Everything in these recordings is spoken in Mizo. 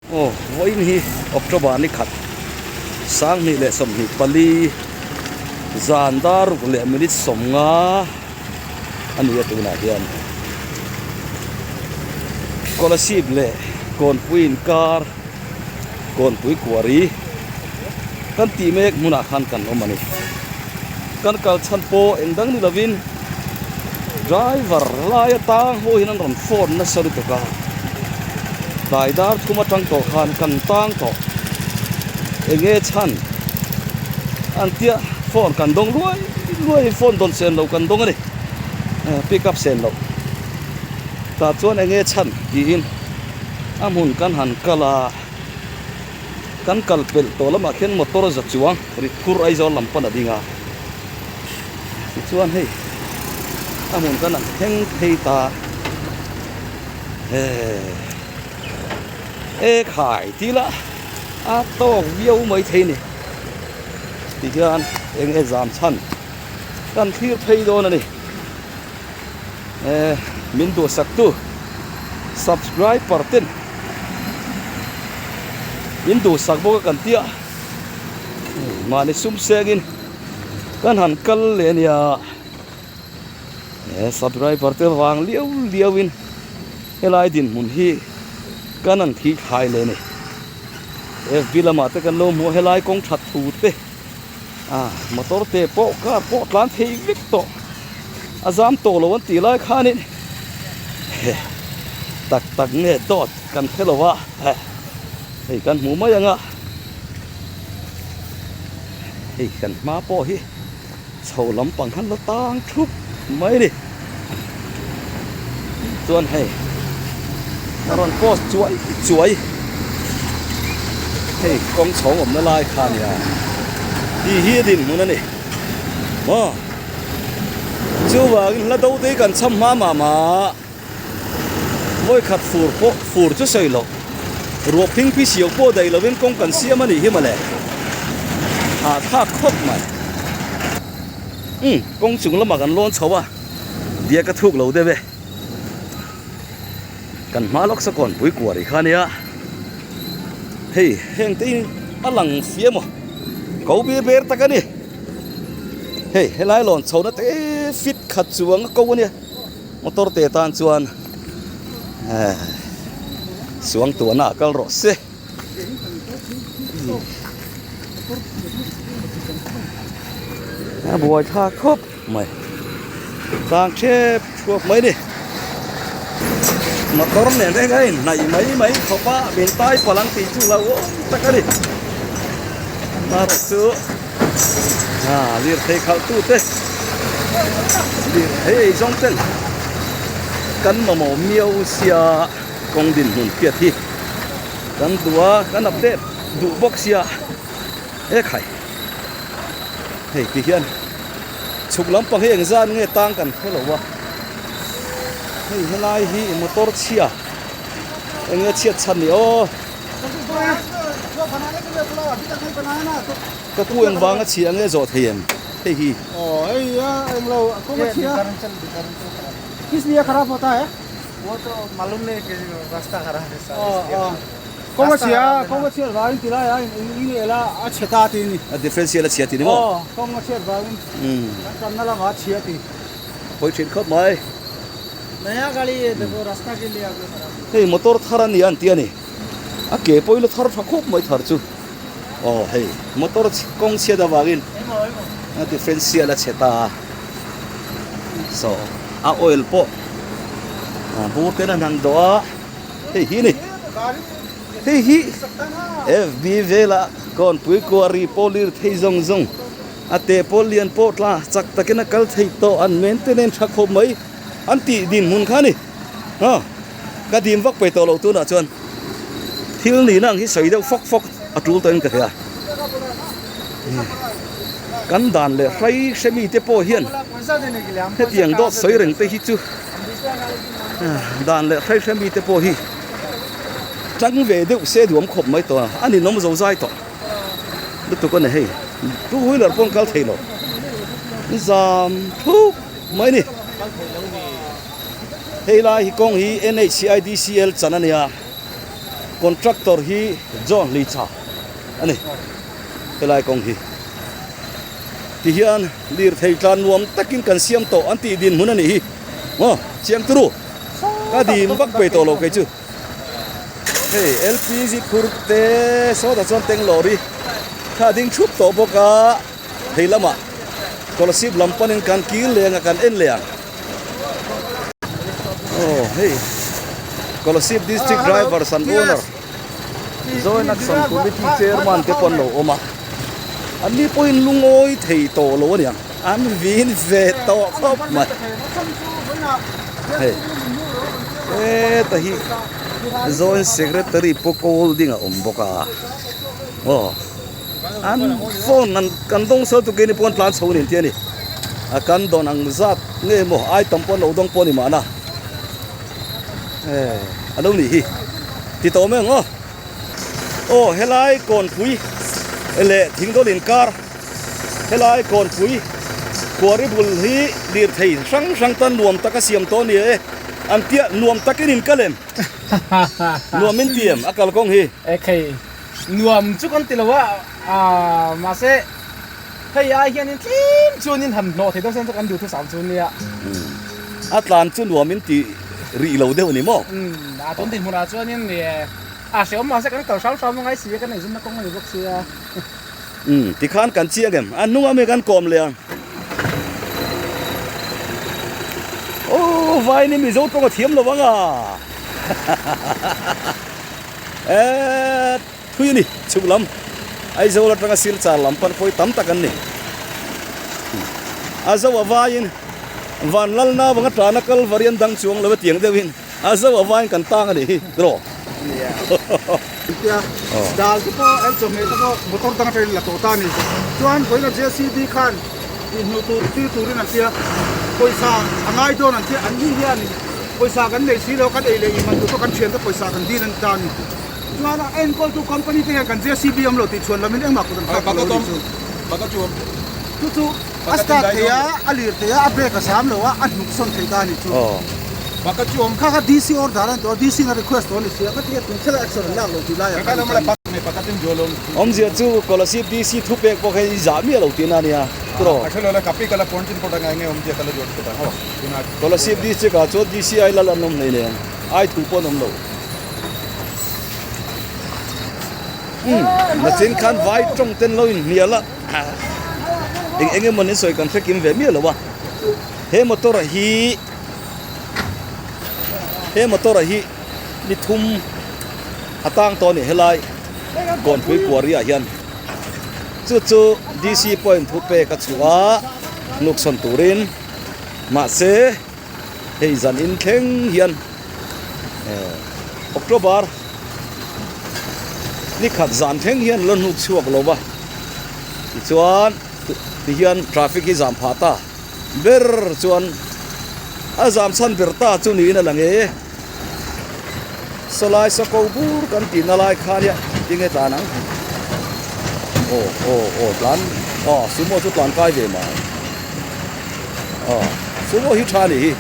Aw, vawiin hi October ni khat, 2024, zan dar ruk leh minute 50 a ni a tunah hian Kolasib leh Kawnpui inkar Kawnpui Kuari kan tih mek hmunah khan kan awm a ni. Kan kal chhan pawh eng dang ni lovin driver lai atang ho hian an rawn phone nasa lutuk a, tlai dar thum atang tawh khan kan tang tawh eng nge chhan an tia phone kan dawng luai luai phone dawn sen lo kan dawng a ni pick up sen loh tah chuan eng nge chhan tiin a hmun kan han kal a. Kan kal pelh tawh lamah khian motor za chuang rit phur Aizawl lam pawn a ding a, tichuan hei a hmun kan han thleng phei ta e khai tih lah a tawk viau mai thei a ni tihian eng nge zam chhan kan thlir phei dawn a ni e min duhsak tu subscriber ten. In duhsak bawk a kan tia mahni sum sengin kan han kal leh a nia he subscriber te vang liau liau in helai dinhmun hi kan han thih thlai leh a ni fb lamah te kan lo hmuh a helai kawng that thu te ah motor te pawh car pawh tlan thei vek tawh a zam tawh lo an tih lai khanin tak tak nge dawt kan hre lo a hei kan hmuh mai ang a hei kan hma pawh hi chho lampang khan la tang thup mai a ni chuan hei a rawn post chuai chuai hei kawng chhawng awmna lai kha a nia tih hi a dinhmun a ni maw chuvangin hla do te hi kan cham hma mah mah vawi khat fur pawh fur chu sawi loh ruah phing phi siau pawh daih lovin kawng kan siam a nih hi mawle hahthlak khawp mai umm kawng chung lamah kan lawn chho a diak a thuk lo deuh e kan hma lawk saw kawnpui kuar ri kha ania hei heng te hi a lang fia maw ko bir ber tak a ni hei helai lawn chho na te fit khat chuang a ko a nia. Motor te tan chuan suangtuahna ah kal rawh se. A buai thlak khawp mai. Tlang thep thuak mai ni. Motor nen reng a inhnaih mai mai khawp a, min tai palh ang tih chu hlauhawm tak a ni. Amaherawhchu. Lirthei khalhtute lirthei ei zawng ten kan mamawh miau sia kawng dinhmun hriat hi kan duh a kan update duh bawk sia e khai hei ti hian chhuk lampang hi engzat nge tang kan hre lo a hei helai hi motor chhia eng nge chhiat chhan ni aw. Ka pu eng vanga chhia nge zawh thei em hei hi. A differential a chhia tih ni maw? Pawi thin khawp mai. Hei motor thar a ni a an ti a ni. A ke pawh ila thar tha khawp mai thar chu aw hei motor kawng chhiat avangin a differential a chhe ta a so a oil pawh a bur ten an han dawh a hei hi ni hei hi fb vela kawnpui kuari pawh lir thei zawng zawng a te pawh lian pawh tla chak takin a kal thei tawh an maintenance tha khawp mai an tih dinhmun kha a ni ha. Ka dim vak pe tawh loh tunah chuan thil nihna ang hi sawi deuh fawk fawk a tul tawhin ka hria. Kan dan leh hrai hre mite pawh hian hetiang dawt sawi reng te hi chu dan leh hrai hre mite pawh hi tang ve deuh se duam khawp mai tawh a, a ninawm zo zai tawh lutuk a ni hei. Two wheeler pawh an kal thei lo, zam thup mai a ni. Hei lai hi kawng hi NHCIDCL chan a nia. Contractor hi John Hlicha a ni helai kawng hi. Tihian lirthei tlan nuam takin kan siam tawh an tih dinhmun a nih hi. Maw chiang turu ka dim vak pe tawh lo kei chu. Hei LPG phur te sawtah chuan tank lorry kha a ding thup tawh bawk a, hei lamah Kolasib lam panin kan kir leng a kan en leh ang. Aw hei Kolasib District Drivers and Owner Joint Action Committee Chairman te pawh an lo awm a, an ni pawhin lungawi thei tawh lo a niang, an vin ve tawh khawp mai. Hei heta hi Joint Secretary Pu Kawlding a awm bawk a, aw. An phone an kan dawng sawi tuk in pawn tlan chho a ni tih a ni. A kan dawn ang zat nge maw ai tam pawn lo dawng pawh a ni mahna. Eh a lo nih hi ti tawh mai ang aw. Aw helai kawnpui leh thingdawl inkar helai kawnpui khuari bul hi lirthei hrang hrang tan nuam tak a siam tawh a ni e. An tia nuam takin in kal em? Nuam in ti em a kalkawng hi? Ekhei. Nuam chu kan ti lo a, aah mahse hei ai hianin tlem chuanin han hnawh thei dawn sen chu kan duhthusam chu nia. Umm a tlan chu nuam in ti rih lo deuh a ni maw? Umm a tun dinhmunah chuanin a hrehawm mahse kan kal hram hram a ngai si a, kan eizawnna kawng a ni bawk sia. Umm tikhan kan chiang em? A hnungah mi kan kawm leh ang. Aw vaini Mizo tawng a thiam lo ang a. Eee thui a ni chhuk lam Aizawl atanga Silchar lam pan pawh hi tam tak an ni. A zo a vaiin van lal nauvang a tana Kalvari an dang chuang lo a tiang deuhin a zo a vaiin kan tang a nih hi tiraw. Tia dal te pawh an chawhmeh te pawh motor dang atangin la tawh ta a ni. Chuan vawiina JCB khan tihhmuh tur tir turin an tia pawisa a ngai dawn an tia an ni hianin Pawisa kan nei si lo, kan ei leh in man tur pawh kan thiante pawisa kan dil a ni ta a ni. Chuan a enkawltu company te hian kan JCB awm lo tih chhuan lamin engmah kut an thlak lo a nih chu. Chu chu a start thei a, a lir thei a, a brake a zam lo a, a hnuk sawn thei ta a nih chu. Kha kha DC order a ni tawh a, DC in a request tawh a ni si a, ka ti a tun thil a action an lak lo tih laiah khan Awmzia chu Kolasib DC thupek pawh kha i zah miah lo tihna a nia, tiraw? Kolasib District ah chuan DCI lal an awm hlei nen ai thu pawh an awm lo. Umm nachin khan vai tawng ten lo inhnial a eng eng emaw nen sawi kan hre kim ve miah lo a. He motor ah hi he motor ah hi ni thum a tang tawh a ni helai Kawnpui Kuari ah hian chu chu DC pawhin thu pek a chhuah a hnuksawn turin. Mahse, hei zan in thleng hian October ni khat zan thleng hian lo hnuk chhuak lo va, tichuan tihian traffic hi zam phah ta ber chuan a zam chhan ber ta chu niin a lang e. Sawlai sako bur kan tihna lai kha nia tinge tlan ang? Aw aw aw tlan aw sumo chu tlan kai ve mai. Aw sumo hi tha a nih hi.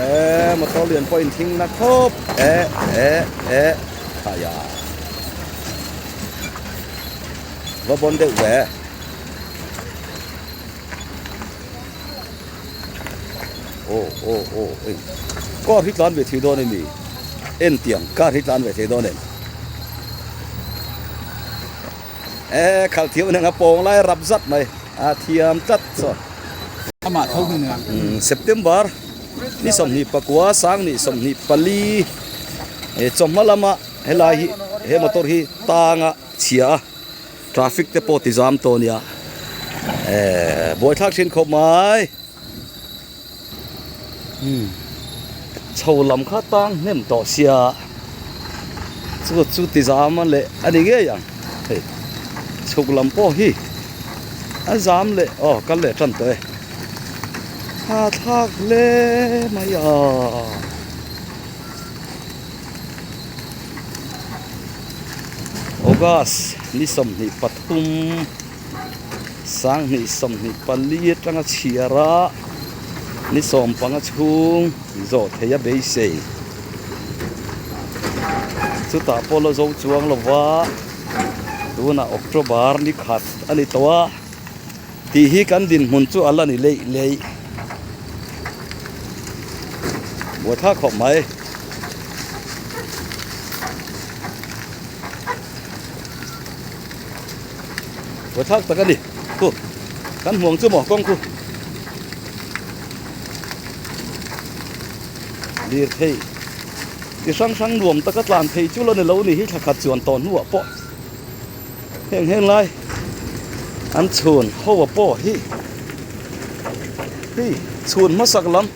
E motor lian pawh in thing na khawp e e e khai a va bawn deuh ve. Aw aw aw ei car hi tlan ve thei dawn em ni en tiang car hi tlan ve thei dawn em e khalh thiam nen a pawng lai rap zat mai a thiam tlat chuan amah tho hi nia September ni 24 2024 e chawhma lama helai hi he motor hi tanga chhia a. Traffic te pawh ti zam tawh nia eh buaithlak thin khawp mai umm chho lam kha tang hnem tawh sia chu chu ti zam a leh a ni ngei ang hei chhuk lam pawh hi a zam leh aw kal leh tan tawh e thlak hle mai a. August ni 23 2024 atanga chhiar a ni 15 chhung zawh theih a beisei. Chutah pawh la zo chuang lo va, tunah October ni khat a ni tawh a, tih hi kan dinhmun chu a la ni leih leih. Buaithlak khawp mai. Buaithlak tak a ni. Khu kan hmuang chu maw kawng khu. Lirthei chi hrang hrang nuam taka tlan thei chu la ni lo ni hi thla khat chuan tawh hnuah pawh heng heng lai an chhun ho a pawh hi hei chhun hmasak lam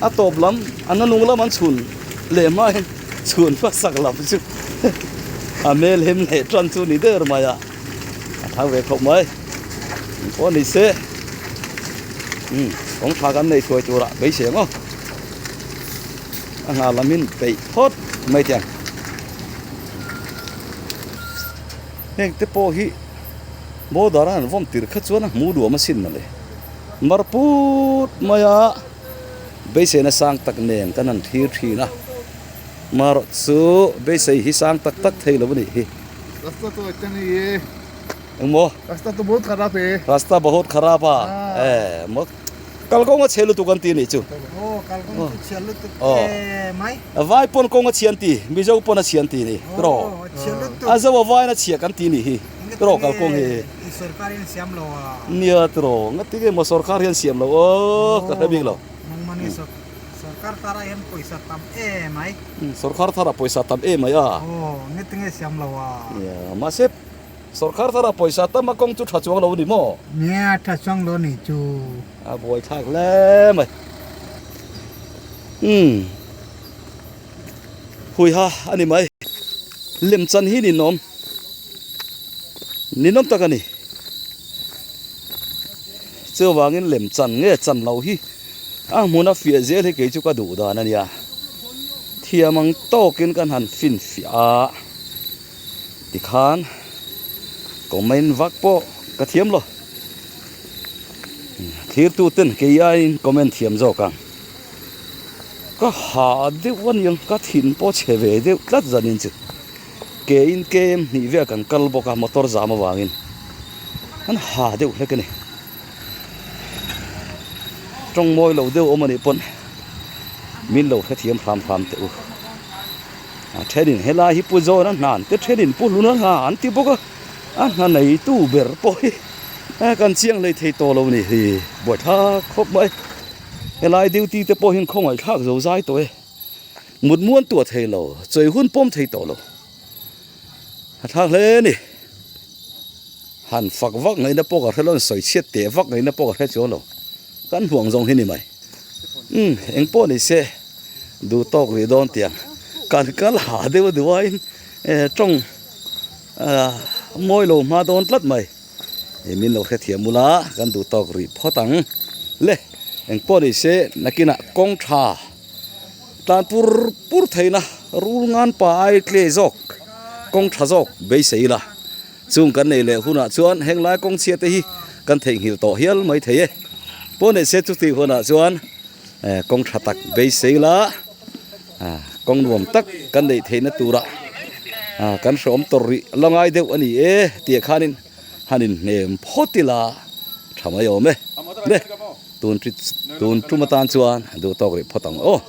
a tawp lam an a nung lam an chhun leh hma hian chhun hmasak lam chu a hmel hem leh tan chu ni der mai a a thang ve khawp mai pawh ni se umm kawng tha kan nei thuai turah beisei ang aw a nghah lam in peih phawt mai teh ang heng te pawh hi border a han vawm tir kha chuan a hmuh duam asin mawle mar put mai a beiseina sang tak nen kan han thlir thin a marawh chu beisei hi sang tak tak thei lo a nih hi. Rasta to acha nahi hai. Engmaw? Rasta to bahut kharap hai. Rasta bahut kharap a. Eh, maw kalkawng a chhe lutuk an ti anih chu. Aw, kalkawng chu chhe lutuk e mai. Vai pawn kawng a chhia an ti, Mizo pawn a chhia an ti ni. Tiraw? Aw, a chhe lutuk. A zo a vaiin a chhia kan ti nih hi. Tiraw kalkawng hi. Sorkar hian siam lo a. Nia tiraw, ngati nge maw sorkar hian siam lo aw, ka hre bik lo. Nangmahni sorkar tharah hian pawisa tam e mai. Sorkar tharah pawisa tam e mai a. Aw, ngati nge siam lo a. Nia, mahse sorkar tharah pawisa tam a kawng chu tha chuang lo a ni maw? Nia, tha chuang lo a nih chu. A buai thlak hle mai. Umm. Huiha a ni mai. Lemchan hi ninawm. Ninawm tak a ni. Chuvangin lemchan nge chan lo hi a hmun a fiah zel hi kei chu ka duh dan a nia. Thiam ang tawkin kan han finfiah a, tikhan comment vak pawh ka thiam lo. Thirtu ten kei aiin comment thiam zawk ang. Ka hah deuh a niang, ka thin pawh chhe ve deuh tlat zanin chu. Ke in kem hnih vel kan kal bawk a motor zam avangin an ha deuh hlek a ni. Tawng mawi lo deuh awm anih pawn min lo hrethiam hram hram teh u. A thenin helai hi Pu Zawn a hna an ti thenin Pu Hluna hna an ti bawk a, a hna neitu ber pawh hi kan chiang hlei thei tawh lo a ni hi buaithlak khawp mai. Helai duty te pawh hian khawngaihthlak zo zai tawh e. Mut muan tuah thei lo, chawi hun pawm thei tawh lo. A thlak hle a ni. Han fak vak ngaihna pawh ka hre lo, sawi chhiat teh vak ngaihna pawh ka hre chuang lo. Kan huang zawng hi ni mai. Umm, eng pawh ni se, duh tawk rih dawn tiang. Kan kal ha deuh a duh aiin tawng mawi lo hma dawn tlat mai. Hei min lo hrethiam ula, kan duh tawk rih phawt ang. Le, eng pawh ni se, nakinah kawng tha Tlan pur pur theihna rul ngan pa ai tle zawk kawng tha zawk beisei ila. Chung kan nei leh hunah chuan heng lai kawng chhia te hi kan theihnghilh tawh hial mai thei e. Pawh nei se chutih hunah chuan kawng tha tak beisei ila kawng nuam tak kan neih theihna tura kan hreawm tawrh rih la ngai deuh a ni e tih khanin han inhnem phawt ila tha mai awm e. Le. Tun tun tum atan chuan duh tawk rih phawt ang aw.